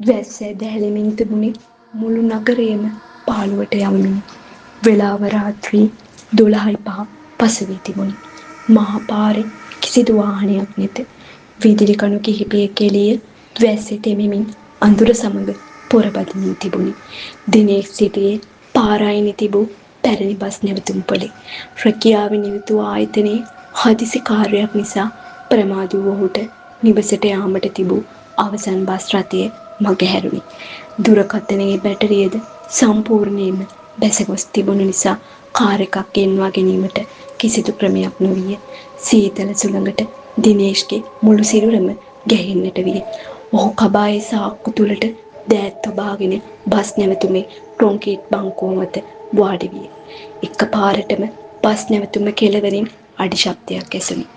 වැස්ස ඇදහැළෙමින් තිබුණේ මුළු නගරයම පාළුවට යවමිනි. වේලාව රාත්‍රී 12:05 පසුවී තිබුණි. මහ පාරේ කිසිදු වාහනයක් නැත. විදුලි කණු කිහිපයක එළිය වැස්සේ තෙමෙමින් අඳුර සමඟ පොරබදිමින් තිබුණි. දිනේෂ් සිටියේ පාර අයිනේ තිබූ පැරණි බස් නැවතුම් පොලේ. රැකියාවේ නියුතු ආයතනයේ හදිසි කාර්යයක් නිසා ප්‍රමාද වූ ඔහුට නිවසට යාමට තිබූ අවසන් බස් රථය මගහැරුණි. දුරකථනයේ බැටරියද සම්පූර්ණයෙන්ම බැසගොස් තිබුණු නිසා කාර් එකක් ගෙන්වා ගැනීමට කිසිදු ක්‍රමයක් නොවිය. සීතල සුළඟට දිනේෂ්ගේ මුළු සිරුරම ගැහෙන්නට විය. ඔහු කබායේ සාක්කු තුලට දෑත් තොබාගෙන බස් නැවතුමේ කොන්ක්‍රීට් බංකුව මත වාඩි විය. එක පාරටම බස් නැවතුම කෙළවරින් අඩි ශබ්දයක් ඇසුණි.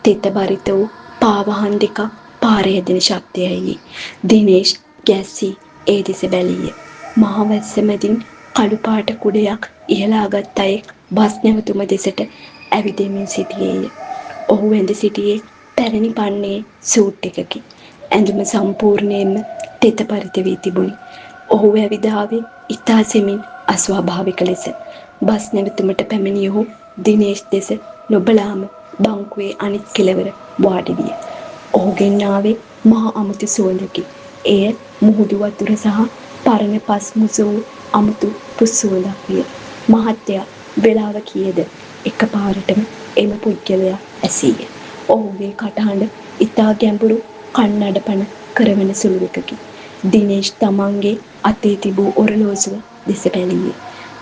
තෙත බරිත වූ පාවහන් දෙකක් පාරේ හැදෙන ශබ්දය ඇහිණි. දිනේෂ් ගැස්සී ඒ දෙස බැලීය. මහ වැස්ස මැදින් කළු පාට කුඩයක් ඉහලා ගත් අයෙක් බස් නැවතුම දෙසට ඇවිදෙමින් සිටියේය. ඔහු ඇඳ සිටියේ පැරණි පන්නේ සූට් එකකි. ඇඳුම සම්පූර්ණයෙන්ම තෙත පරිත වී තිබුණි. ඔහු ඇවිද ආවේ ඉතා සෙමින් අස්වාභාවික ලෙස. බස් නැවතුමට පැමිණි ඔහු දිනේෂ් දෙස නොබලාම බංකුවේ අනිත් කෙළවර වාඩි විය. ඔහුගෙන් ආවේ මහ අමුතු සුවඳකි. එය මුහුදු වතුර සහ පරණ පස් මුසු වූ අමුතු පුස් සුවඳක් විය. මහත්තයා, වෙලාව කීයද? එක පාරටම එම පුද්ගලයා ඇසීය. ඔහුගේ කටහඬ ඉතා ගැඹුරු කන් අඩපණ කරවන සුළු එකකි. දිනේෂ් තමන්ගේ අතේ තිබූ ඔරලෝසුව දෙස බැලීය.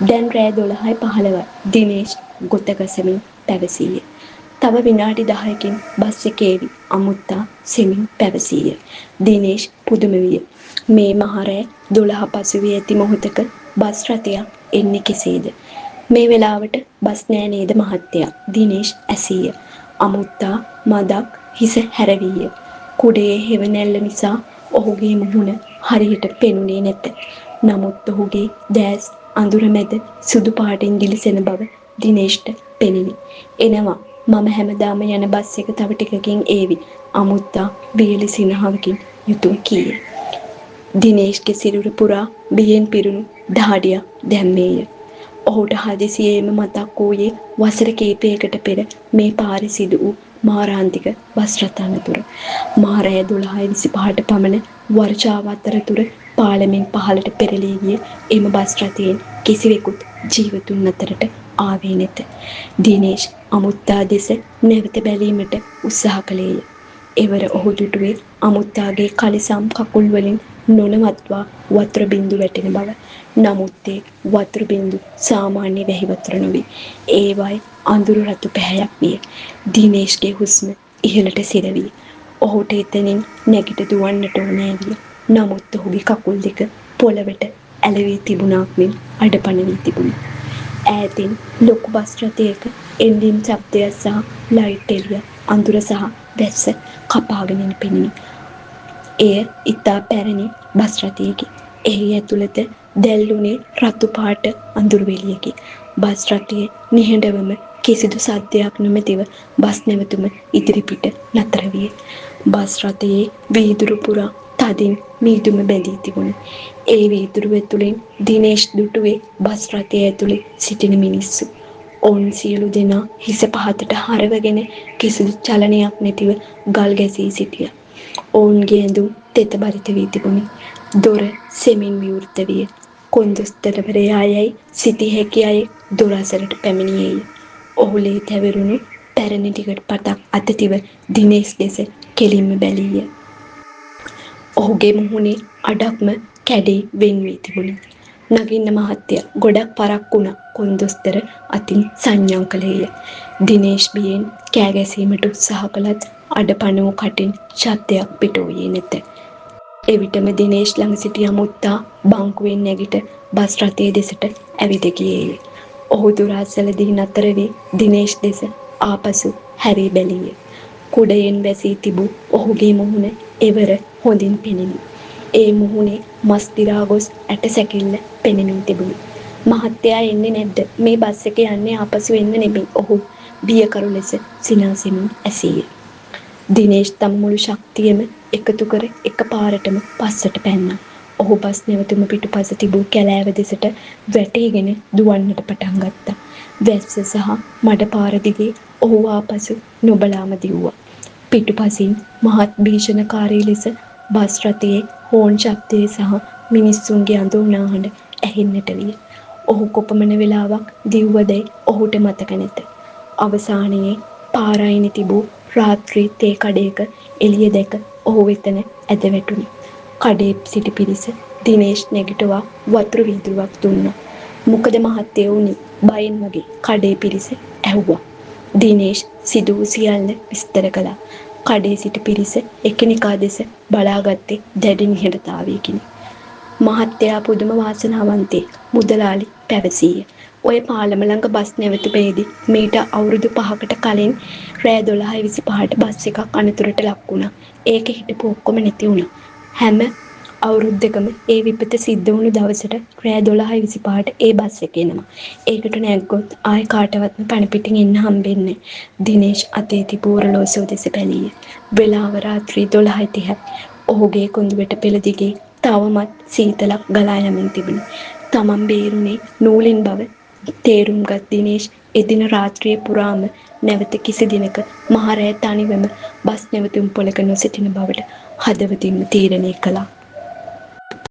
දැන් රෑ 12:15යි, දිනේෂ් ගොත ගසමින් පැවසීය. තව විනාඩි 10කින් බස් එක ඒවි, අමුත්තා සෙමින් පැවසීය. දිනේෂ් පුදුම විය. මේ මහ රෑ 12 පසුවී ඇති මොහොතක බස් රථයක් එන්නේ කෙසේද? මේ වෙලාවට බස් නෑ නේද මහත්තයා? දිනේෂ් ඇසීය. අමුත්තා මදක් හිස හැරවීය. කුඩයේ හෙවණැල්ල නිසා ඔහුගේ මුහුණ හරියට පෙනුනේ නැත. නමුත් ඔහුගේ දෑස් අඳුර මැද සුදු පාටින් දිලිසෙන බව දිනේෂ්ට පෙනිනි. එනවා, මම හැමදාම යන බස් එක තව ටිකකින් ඒවි, අමුත්තා වියලි සිනහවකින් යුතුව කීය. දිනේෂ්ගේ සිරුර පුරා බියෙන් පිරුණු දහඩියක් දැම්මේය. ඔහුට හදිසියේම මතක් වූයේ වසර කීපයකට පෙර මේ පාරේ සිදු වූ මාරාන්තික බස් රථ අනතුර. මහ රෑ 12:25ට පමණ වර්ෂාව අතරතුර පාලමෙන් පහළට පෙරලී ගිය එම බස් රථයෙන් කිසිවෙකුත් ජීවතුන් අතරට ආවේ නැත. දිනේෂ් අමුත්තා දෙස නැවත බැලීමට උත්සාහ කළේය. එවර ඔහු දුටුවේ අමුත්තාගේ කලිසම් කකුල් වලින් නොනවත්වා වතුර බිංදු වැටෙන බව. නමුත් ඒ වතුර බිංදු සාමාන්‍ය වැහි වතුර නොවේ. ඒවායේ අඳුරු රතු පැහැයක් විය. දිනේෂ්ගේ හුස්ම ඉහළට සිරවිය. ඔහුට එතනින් නැගිට දුවන්නට ඕනෑ විය. නමුත් ඔහුගේ කකුල් දෙක පොළවට ඇලවී තිබුණාක් මෙන් අඩපණ වී තිබුණි. ඈතින් ලොකු බස් රථයක එන්ජින් ශබ්දයක් සහ ලයිට් එළිය අඳුර සහ වැස්ස කපාගෙන එන පෙනුනි. එය ඉතා පැරණි බස් රථයකි. එහි ඇතුළත දැල්වුණේ රතු පාට අඳුරු එළියකි. බස් රථය නිහඬවම කිසිදු සද්දයක් නොමැතිව බස් නැවතුම ඉදිරිපිට නතර විය. බස් රථයේ වීදුරු පුරා තදින් මීදුම බැඳී තිබුණි. ඒ වීදුරු ඇතුළෙන් දිනේෂ් දුටුවේ බස් රථය ඇතුළේ සිටින මිනිස්සු. ඔවුන් සියලු දෙනා හිස පහතට හරවගෙන කිසිදු චලනයක් නැතිව ගල් ගැසී සිටියා. ඔවුන්ගේ ඇඳුම් තෙත බරිත වී තිබුණි. දොර සෙමින් විවෘත විය. කොන්දොස්තරවරයා යැයි සිතිය හැකි අයෙක් දොර අසලට පැමිණියේය. ඔහු ලේ තැවරුණු පැරණි ටිකට් පතක් අතතිව දිනේෂ් දෙස කෙලින්ම බැලීය. ඔහුගේ මුහුණේ අඩක්ම කැඩී වෙන් වී තිබුණි. නගින්න මහත්තයා, ගොඩක් පරක්කු වුණා, කොන්දොස්තර අතින් සංඥා කළේය. දිනේෂ් බියෙන් කෑ ගැසීමට උත්සාහ කළත් අඩපණ වූ කටින් ශබ්දයක් පිට වූයේ නැත. එවිටම දිනේෂ් ළඟ සිටි අමුත්තා බංකුවෙන් නැගිට බස් රථය දෙසට ඇවිද ගියේය. ඔහු දොර අසලදී නතර වී දිනේෂ් දෙස ආපසු හැරී බැලීය. කුඩයෙන් වැසී තිබූ ඔහුගේ මුහුණ එවර හොඳින් පෙනිනි. ඒ මුහුණේ මස් දිරා ගොස් ඇට සැකිල්ල පෙනෙමින් තිබුණි. මහත්තයා එන්නේ නැද්ද? මේ බස් එක යන්නේ ආපසු එන්න නෙමෙයි, ඔහු බියකරු ලෙස සිනාසෙමින් ඇසීය. දිනේෂ් තම මුළු ශක්තියම එකතු කර එකපාරටම පස්සට පැන්නා. ඔහු බස් නැවතුම පිටුපස තිබූ කැලෑව දෙසට වැටීගෙන දුවන්නට පටන් ගත්තා. වැස්ස සහ මඩ පාර දිගේ ඔහු ආපසු නොබලාම දිව්වා. පිටුපසින් මහත් භීෂණකාරී ලෙස බස් රථයේ හෝන් ශබ්දය සහ මිනිසුන්ගේ අඳෝනා හඬ ඇහෙන්නට විය. ඔහු කොපමණ වෙලාවක් දිව්වදැයි ඔහුට මතක නැත. අවසානයේ පාර අයිනේ තිබූ රාත්‍රී තේ කඩයක එළිය දැක ඔහු එතන ඇද වැටුණි. කඩේ සිටි පිරිස දිනේෂ් නැගිටවා වතුර වීදුරුවක් දුන්නා. මොකද මහත්තයෝ වුනේ, බයෙන් වගේ කඩේ පිරිස ඇහුවා. දිනේෂ් සිදු වූ සියල්ල විස්තර කළා. කඩේ සිටි පිරිස එකිනෙකා දෙස බලාගත්තේ දැඩි නිහඬතාවයකිනි. මහත්තයා පුදුම වාසනාවන්තයෙක්, මුදලාලි පැවසීය. ඔය පාලම ළඟ බස් නැවතුමේදී මීට අවුරුදු 5කට කලින් රෑ 12:25ට බස් එකක් අනතුරට ලක් වුණා. ඒකෙ හිටපු ඔක්කොම නැති වුණා. හැම අවුරුද්දකම ඒ විපත සිද්ධ වුණු දවසට රෑ 12:25ට ඒ බස් එක එනවා. ඒකට නැග්ගොත් ආයෙ කාටවත්ම පණ පිටින් එන්න හම්බෙන්නේ නෑ. දිනේෂ් අතේ තිබූ ඔරලෝසුව දෙස බැලීය. වෙලාව රාත්‍රී 12:30යි. ඔහුගේ කොඳුවැට පෙළ දිගේ තවමත් සීතලක් ගලා යමින් තිබුණි. තමන් බේරුණේ නූලෙන් බව තේරුම්ගත් දිනේෂ් එදින රාත්‍රිය පුරාම නැවත කිසි දිනක මහ රෑ තනිවම බස් නැවතුම් පොළක නොසිටින බවට හදවතින්ම තීරණය කළා.